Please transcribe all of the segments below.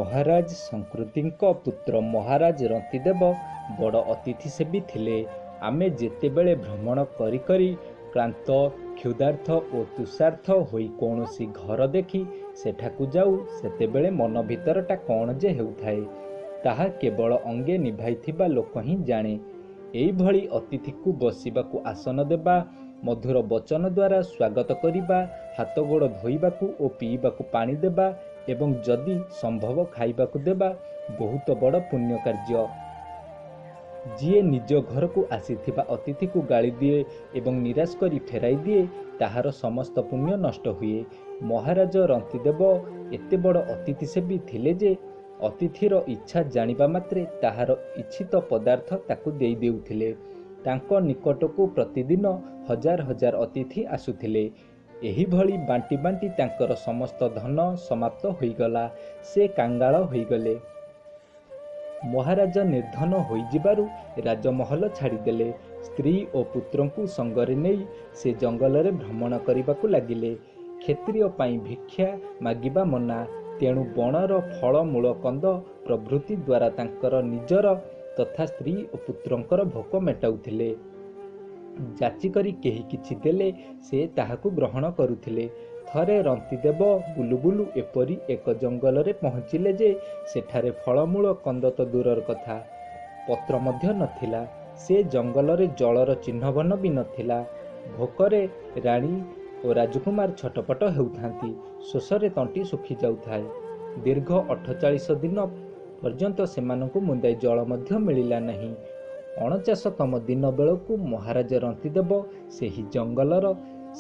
ମହାରାଜ ସଂକୃତିଙ୍କ ପୁତ୍ର ମହାରାଜ ରନ୍ତିଦେବ ବଡ଼ ଅତିଥିସେବୀ ଥିଲେ। ଆମେ ଯେତେବେଳେ ଭ୍ରମଣ କରି କରି କ୍ଳାନ୍ତ, କ୍ଷୁଧାର୍ତ୍ତ ଓ ତୃଷାର୍ତ୍ତ ହୋଇ କୌଣସି ଘର ଦେଖି ସେଠାକୁ ଯାଉ, ସେତେବେଳେ ମନ ଭିତରଟା କ'ଣ ଯେ ହେଉଥାଏ, ତାହା କେବଳ ଅଙ୍ଗେ ନିଭାଇଥିବା ଲୋକ ହିଁ ଜାଣେ। ଏଇଭଳି ଅତିଥିକୁ ବସିବାକୁ ଆସନ ଦେବା, ମଧୁର ବଚନ ଦ୍ୱାରା ସ୍ୱାଗତ କରିବା, ହାତ ଗୋଡ଼ ଧୋଇବାକୁ ଓ ପିଇବାକୁ ପାଣି ଦେବା ଏବଂ ଯଦି ସମ୍ଭବ ଖାଇବାକୁ ଦେବା ବହୁତ ବଡ଼ ପୁଣ୍ୟ କାର୍ଯ୍ୟ। ଯିଏ ନିଜ ଘରକୁ ଆସିଥିବା ଅତିଥିକୁ ଗାଳି ଦିଏ ଏବଂ ନିରାଶ କରି ଫେରାଇ ଦିଏ, ତାହାର ସମସ୍ତ ପୁଣ୍ୟ ନଷ୍ଟ ହୁଏ। ମହାରାଜ ରନ୍ତିଦେବ ଏତେ ବଡ଼ ଅତିଥିସେବୀ ଥିଲେ ଯେ ଅତିଥିର ଇଚ୍ଛା ଜାଣିବା ମାତ୍ରେ ତାହାର ଇଚ୍ଛିତ ପଦାର୍ଥ ତାକୁ ଦେଇ ଦେଉଥିଲେ। ତାଙ୍କ ନିକଟକୁ ପ୍ରତିଦିନ ହଜାର ହଜାର ଅତିଥି ଆସୁଥିଲେ। ଏହିଭଳି ବାଣ୍ଟି ବାଣ୍ଟି ତାଙ୍କର ସମସ୍ତ ଧନ ସମାପ୍ତ ହୋଇଗଲା। ସେ କାଙ୍ଗାଳ ହୋଇଗଲେ। ମହାରାଜ ନିର୍ଦ୍ଧନ ହୋଇଯିବାରୁ ରାଜମହଲ ଛାଡ଼ିଦେଲେ। ସ୍ତ୍ରୀ ଓ ପୁତ୍ରଙ୍କୁ ସଙ୍ଗରେ ନେଇ ସେ ଜଙ୍ଗଲରେ ଭ୍ରମଣ କରିବାକୁ ଲାଗିଲେ। କ୍ଷତ୍ରିୟ ପାଇଁ ଭିକ୍ଷା ମାଗିବା ମନା, ତେଣୁ ବଣର ଫଳ ମୂଳ କନ୍ଦ ପ୍ରଭୃତି ଦ୍ୱାରା ତାଙ୍କର ନିଜର ତଥା ସ୍ତ୍ରୀ ଓ ପୁତ୍ରଙ୍କର ଭୋକ ମେଣ୍ଟାଉଥିଲେ। ଯାଚିକରି କେହି କିଛି ଦେଲେ ସେ ତାହାକୁ ଗ୍ରହଣ କରୁଥିଲେ। ଥରେ ରନ୍ତିଦେବ ବୁଲୁ ବୁଲୁ ଏପରି ଏକ ଜଙ୍ଗଲରେ ପହଞ୍ଚିଲେ ଯେ ସେଠାରେ ଫଳମୂଳ କନ୍ଦ ତ ଦୂରର କଥା, ପତ୍ର ମଧ୍ୟ ନଥିଲା। ସେ ଜଙ୍ଗଲରେ ଜଳର ଚିହ୍ନବର୍ଣ୍ଣ ବି ନଥିଲା। ଭୋକରେ ରାଣୀ ଓ ରାଜକୁମାର ଛଟପଟ ହେଉଥାନ୍ତି। ଶୋଷରେ ତଣ୍ଟି ଶୁଖିଯାଉଥାଏ। ଦୀର୍ଘ 48 ଦିନ ପର୍ଯ୍ୟନ୍ତ ସେମାନଙ୍କୁ ମୁନ୍ଦାଏ ଜଳ ମଧ୍ୟ ମିଳିଲା ନାହିଁ। 49ତମ ଦିନ ବେଳକୁ ମହାରାଜ ରନ୍ତିଦେବ ସେହି ଜଙ୍ଗଲର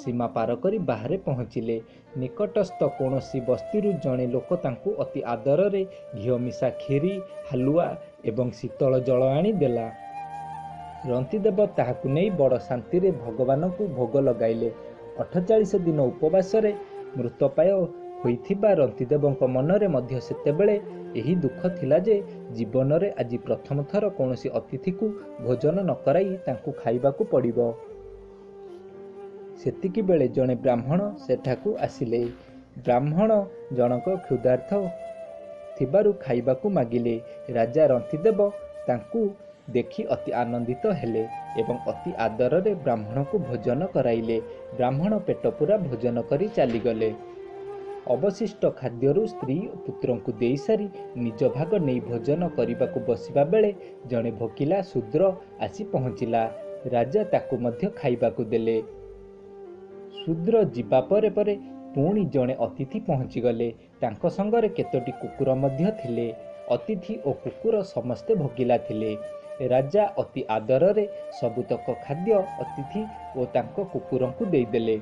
ସୀମା ପାର କରି ବାହାରେ ପହଞ୍ଚିଲେ। ନିକଟସ୍ଥ କୌଣସି ବସ୍ତିରୁ ଜଣେ ଲୋକ ତାଙ୍କୁ ଅତି ଆଦରରେ ଘିଅ ମିଶା କ୍ଷୀରି, ହାଲୁଆ ଏବଂ ଶୀତଳ ଜଳ ଆଣି ଦେଲା। ରନ୍ତିଦେବ ତାହାକୁ ନେଇ ବଡ଼ ଶାନ୍ତିରେ ଭଗବାନଙ୍କୁ ଭୋଗ ଲଗାଇଲେ। 48 ଦିନ ଉପବାସରେ ମୃତପ୍ରାୟ ହୋଇଥିବା ରନ୍ତିଦେବଙ୍କ ମନରେ ମଧ୍ୟ ସେତେବେଳେ ଏହି ଦୁଃଖ ଥିଲା ଯେ ଜୀବନରେ ଆଜି ପ୍ରଥମ ଥର କୌଣସି ଅତିଥିକୁ ଭୋଜନ ନ କରାଇ ତାଙ୍କୁ ଖାଇବାକୁ ପଡ଼ିବ। ସେତିକିବେଳେ ଜଣେ ବ୍ରାହ୍ମଣ ସେଠାକୁ ଆସିଲେ। ବ୍ରାହ୍ମଣ ଜଣକ କ୍ଷୁଧାର୍ତ୍ତ ଥିବାରୁ ଖାଇବାକୁ ମାଗିଲେ। ରାଜା ରନ୍ତିଦେବ ତାଙ୍କୁ ଦେଖି ଅତି ଆନନ୍ଦିତ ହେଲେ ଏବଂ ଅତି ଆଦରରେ ବ୍ରାହ୍ମଣକୁ ଭୋଜନ କରାଇଲେ। ବ୍ରାହ୍ମଣ ପେଟପୂରା ଭୋଜନ କରି ଚାଲିଗଲେ। ଅବଶିଷ୍ଟ ଖାଦ୍ୟରୁ ସ୍ତ୍ରୀ ଓ ପୁତ୍ରଙ୍କୁ ଦେଇସାରି ନିଜ ଭାଗ ନେଇ ଭୋଜନ କରିବାକୁ ବସିବା ବେଳେ ଜଣେ ଭୋକିଲା ଶୂଦ୍ର ଆସି ପହଞ୍ଚିଲା। ରାଜା ତାକୁ ମଧ୍ୟ ଖାଇବାକୁ ଦେଲେ। ଶୂଦ୍ର ଯିବା ପରେ ପରେ ପୁଣି ଜଣେ ଅତିଥି ପହଞ୍ଚିଗଲେ। ତାଙ୍କ ସଙ୍ଗରେ କେତୋଟି କୁକୁର ମଧ୍ୟ ଥିଲେ। ଅତିଥି ଓ କୁକୁର ସମସ୍ତେ ଭୋକିଲା ଥିଲେ। ରାଜା ଅତି ଆଦରରେ ସବୁତକ ଖାଦ୍ୟ ଅତିଥି ଓ ତାଙ୍କ କୁକୁରଙ୍କୁ ଦେଇଦେଲେ।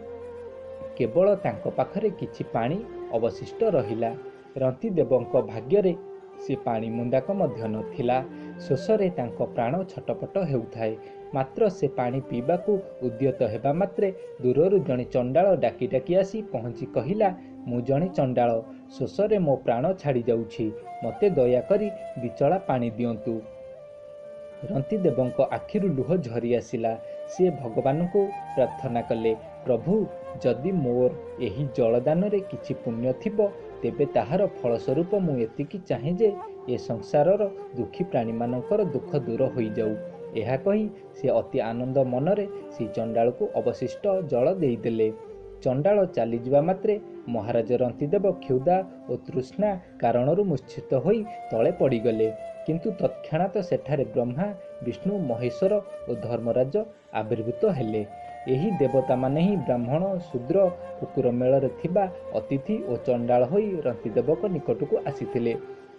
କେବଳ ତାଙ୍କ ପାଖରେ କିଛି ପାଣି ଅବଶିଷ୍ଟ ରହିଲା। ରନ୍ତିଦେବଙ୍କ ଭାଗ୍ୟରେ ସେ ପାଣି ମୁନ୍ଦାକ ମଧ୍ୟ ନଥିଲା। ଶୋଷରେ ତାଙ୍କ ପ୍ରାଣ ଛଟପଟ ହେଉଥାଏ। ମାତ୍ର ସେ ପାଣି ପିଇବାକୁ ଉଦ୍ୟତ ହେବା ମାତ୍ରେ ଦୂରରୁ ଜଣେ ଚଣ୍ଡାଳ ଡାକି ଡାକି ଆସି ପହଞ୍ଚି କହିଲା, ମୁଁ ଜଣେ ଚଣ୍ଡାଳ, ଶୋଷରେ ମୋ ପ୍ରାଣ ଛାଡ଼ିଯାଉଛି, ମୋତେ ଦୟାକରି ଦିଚଳା ପାଣି ଦିଅନ୍ତୁ। ରନ୍ତିଦେବଙ୍କ ଆଖିରୁ ଲୁହ ଝରି ଆସିଲା। ସିଏ ଭଗବାନଙ୍କୁ ପ୍ରାର୍ଥନା କଲେ, ପ୍ରଭୁ, ଯଦି ମୋର ଏହି ଜଳଦାନରେ କିଛି ପୁଣ୍ୟ ଥିବ, ତେବେ ତାହାର ଫଳସ୍ୱରୂପ ମୁଁ ଏତିକି ଚାହେଁ ଯେ ଏ ସଂସାରର ଦୁଃଖୀ ପ୍ରାଣୀମାନଙ୍କର ଦୁଃଖ ଦୂର ହୋଇଯାଉ। ଏହା କହି ସେ ଅତି ଆନନ୍ଦ ମନରେ ସେହି ଚଣ୍ଡାଳକୁ ଅବଶିଷ୍ଟ ଜଳ ଦେଇଦେଲେ। ଚଣ୍ଡାଳ ଚାଲିଯିବା ମାତ୍ରେ ମହାରାଜ ରନ୍ତିଦେବ କ୍ଷୁଧା ଓ ତୃଷ୍ଣା କାରଣରୁ ମୂର୍ଚ୍ଛିତ ହୋଇ ତଳେ ପଡ଼ିଗଲେ। କିନ୍ତୁ ତତ୍କ୍ଷଣାତ ସେଠାରେ ବ୍ରହ୍ମା, ବିଷ୍ଣୁ, ମହେଶ୍ୱର ଓ ଧର୍ମରାଜ ଆବିର୍ଭୂତ ହେଲେ। ଏହି ଦେବତାମାନେ ହିଁ ବ୍ରାହ୍ମଣ, ଶୂଦ୍ର, କୁକୁର ମେଳରେ ଥିବା ଅତିଥି ଓ ଚଣ୍ଡାଳ ହୋଇ ରନ୍ତିଦେବଙ୍କ ନିକଟକୁ ଆସିଥିଲେ।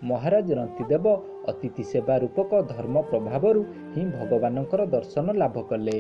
ମହାରାଜ ରନ୍ତିଦେବ ଅତିଥି ସେବା ରୂପକ ଧର୍ମ ପ୍ରଭାବରୁ ହିଁ ଭଗବାନଙ୍କର ଦର୍ଶନ ଲାଭ କଲେ।